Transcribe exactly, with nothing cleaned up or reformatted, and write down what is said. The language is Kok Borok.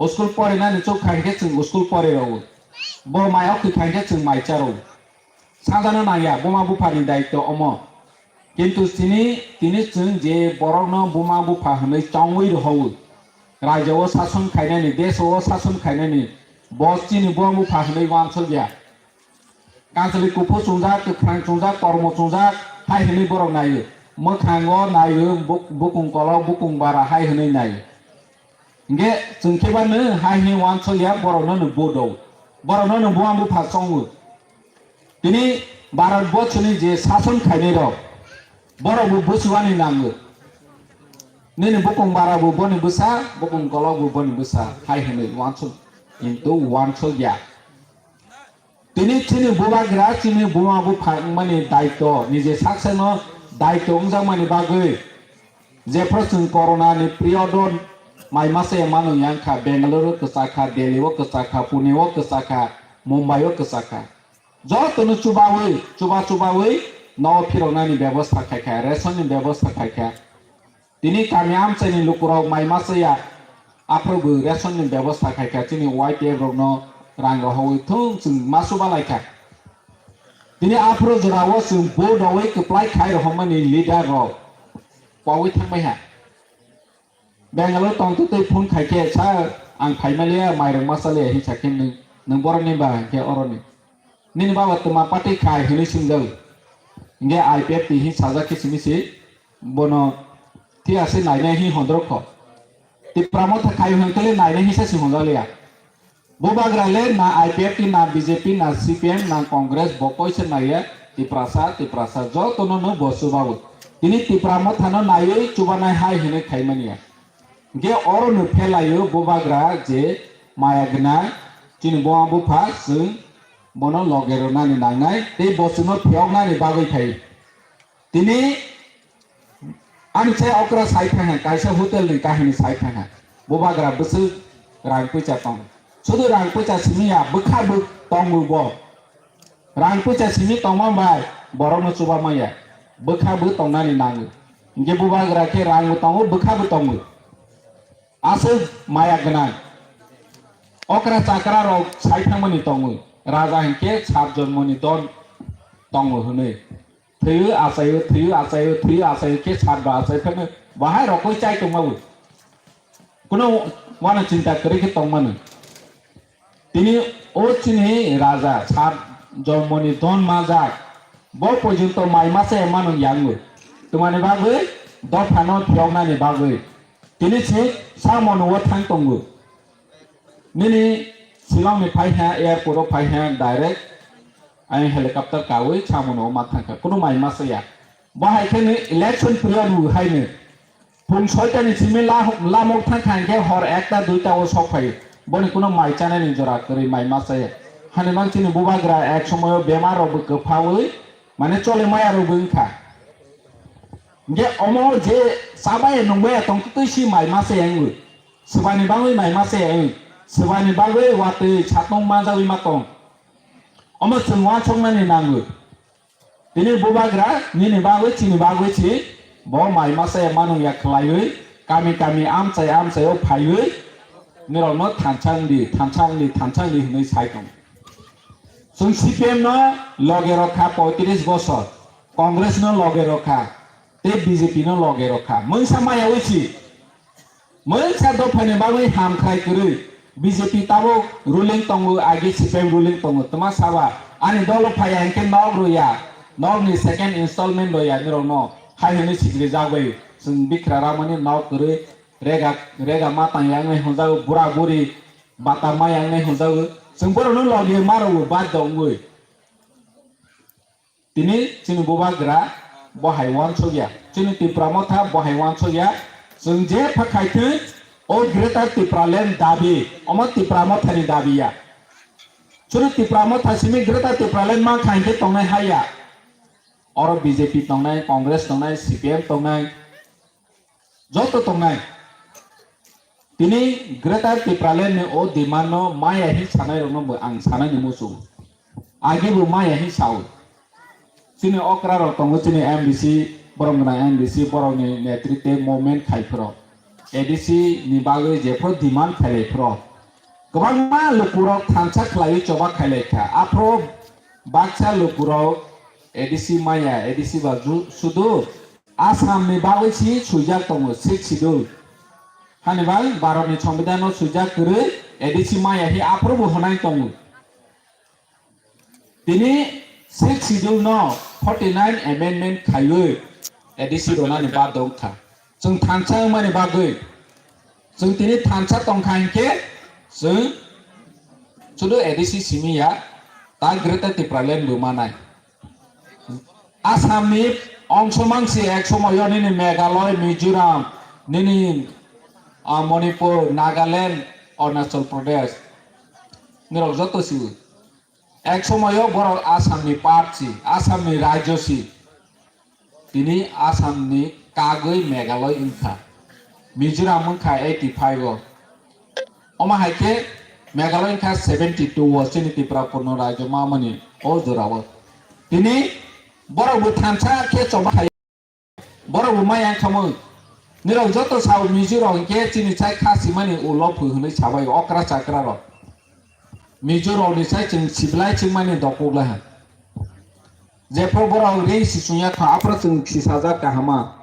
O school porinani chuk kha hinkhe chwng o school pori rw. Bo mai o kwthai hinkhe chwng mai cha rw. Sajano nangya buma buphani daityo omo. Kintu tini, tini chwng je borokno buma bupha hwnwi chongwi rw-, rw-, rajao sason khainani, deso sason khainani, bo chini buma bupha hwnwi uansukya. Kanchwlwi kuphu chungjak, kwkhrang chungjak, kormo chungjak, hai hwnwi borok naio. Mwkhango naio, buk-, bukung kolok, bukung bara hai hwnwi naio. Hinkhe chwng khe ba nwng hai hwnwi uansukya, borokno nwng vote rw-, borokno nwng buma bupha chongo. Tini Bharat borchoni je sason khainai rok, borok bo bwswani nango. Nini bukung bara bo boni bwsa, bukung kolok bo boni bwsa, hai hwnwi uansuk, kintu uansukya. Tini chini bubagra chini buma bupha wngmani daityo, nije saksano daityo wngjakmani bagwi, jephru chwng corona ni period o mai masa ya mano yang kha, Bangalore o kwchak kha, Delhi o kwchak kha, Pune o kwchak kha, Mumbai o kwchak kha. Jotono chubawi, chuba chubawi no phiroknani bebostha khai kha, ration ni bebostha khai kha. Tini kami amchaini lukurok mai masa ya, aphuru bo ration ni bebostha khai kha, chini Y T F rokno rang rohorwi thung chwng ma chuba lai kha. Tini aphuru jorao chwng vote rwui kwplai khai rohormani leader rok powi thangbai ha. Bangalore tongtwtwi phone khai khe, "Sir, ang phaimaliya, mairung masa liya," hinsa khe nwng, nwng borokni ba hinkhe oroni. Nini baba twma party khai hwnwi swngjago. Hinkhe I P F T hin sajak khe simi se bono thik ase nainai hin hondrok kho. Tipra Motha khai hwn khe nainai hinsa se honjaliya. Bubagra le na I P F T, na B J P, na C P M, na Congress bo koisa naiya, Tiprasa, Tiprasa jotono no bo chubago. Tini Tipra Motha no naiwi chubanai hai hwnwi khaimaniya. Hinkhe oro no phelaio bubagra je maya gwnang, chini buma bupha chwng bono loge rwnani nangnai tei bo chwngno phiyoknani bagwi phai. Tini ani chai okra sai thangha, kaisa hotel ni kahini sai thangha. Bubagra bwswk rang puisa tong. Sudu rang puisa simi ya, bwkha bo tongo bo. Rang puisa simi tongma bai borokno chuba maya. Bwkha bo tongnani nango. Hinkhe bubagra khe rang bo tongo, bwkha bo tongo. Aswk maya gwnang. Okra chakra rok sai thangmani tongo. Raja hinkhe sat jonmoni don tongo hwnwi. Thwiwi achaio, thwiwi achaio, thwiwi achaio khe sat ba achai phano bahai rokoi chai tongmabo. Kuno wano chinta kwrwi khe tongmano. Tini o chini raja sat jonmoni don majak, bo porjonto mai masa ya mano yango. Twmani bagwi dophano phiyoknani bagwi tini se samono o thang tongo. Nini Shillong ni phai ha, airport o phai ha, direct ang helicopter kawi samono o ma thang kha. Kuno mai masa ya. Bahai khe ni election period bo hai ni. Phung soita ni simi la-, lamok thang kha hinkhe hor ekta duita o sok phai. Boni kuno mai chanai ni jora kwrwi mai masa ya. Hani mang chini bubagra ek somoyo bemar rok bo kwphawi, mane chole maya rok bo wngkha. Hinkhe omo je chabai nungbai ya tong twi si mai masa ya wngwi. Swbani bagwi mai masa ya wngwi. Swbani bagwi watwi satong manjagwi ma tong. Omo chwng uansuknani nango. Tini bubagra nini bagwi chini bagwi si bo mai masa ya manung ya khlaiwi kami kami amchai amchai o phaiwi nirokno thansa wngdi, thansa wngdi, thansa wngdi hwnwi sai tong. Chwng C P M no loge rokha poitris bosor, Congress no loge rokha, tei B J P no loge rokha. Mungsa maya wi si. Mungsa dophani bagwi hamkhrai kwrwi. B J P tabuk ruling tongo, agi C P M ruling tongo. Twma saba, ani dolo phaiya hinkhe nok rwya, nokni second installment rwya nirokno. Hai hwnwi sikri jagwi. Chwng bikra ramani nok kwrwi, rega, rega ma tang yangnai hwnjago, bura buri bata ma yangnai hwnjago. Chwng borokno logi ma rwo baddo wngwi. Tini chini bubagra bo hai uansukya, chini Tipra Motha bo hai uansukya, chwng je pha khai thwi o Greater Tipraland dabi, omo Tipra Mothani dabi ya. Chini Tipra Motha simi Greater Tipraland ma khai khe tongnai hai ya. Oro B J P tongnai, Congress tongnai, C P M tongnai, joto tongnai. Tini Greater Tipraland ni o demand no maya hin sanai rokno bo ang sanai ni muchung. Agi bo maya hin sao. Chini okra rok tongo, chini M D C, borok gwnang M D C, borok ni netritwe movement khai phro. A D C ni bagwi jephru demand khailai phro. Kwbangma lukurok thansa khlaiwi choba khailai kha. Aphro baksa lukurok A D C maya, A D C ba ju-, sudu Assam ni bagwi si swijak tongo, Sixth Schedule. Hani bang Bharat ni Songbidan no swijak kwrwi A D C maya hi aphro bo hwnai tongo. Tini Sixth Schedule no forty nine amendment khaiwi A D C ronani badong kha. Chwng thansa wngmani bagwi, chwng tini thansa tongkha hinkhe chwng sudu A D C simi ya, ta Greater Tipraland bo manai. Assam ni ongso mangsi ek somoyo nini Meghalaya, Mizoram, nini, ah, Manipur, Nagaland, Arunachal Pradesh. Nirok joto siwi. Ek somoyo borok Assam ni part si, Assam ni rajyo si. Tini Assam ni kagwi Meghalaya wngkha. Mizoram wngkha eighty five o. Omo hai khe Meghalaya wngkha seventy two o, chini Tripura purno rajyo mamani o jorao. Tini borok bo thansa khe choba hai. Borok bo maya wngkhamung. Nirok joto sao Mizo rok hinkhe chini chai kha simani ulo phu hwnwi sabai okra chakra rok. Mizo rok ni chai chwng siblai chwngmani dokok lai ha. Jephru borok ring sisung ya kha, aphru chwng sisajak kahama.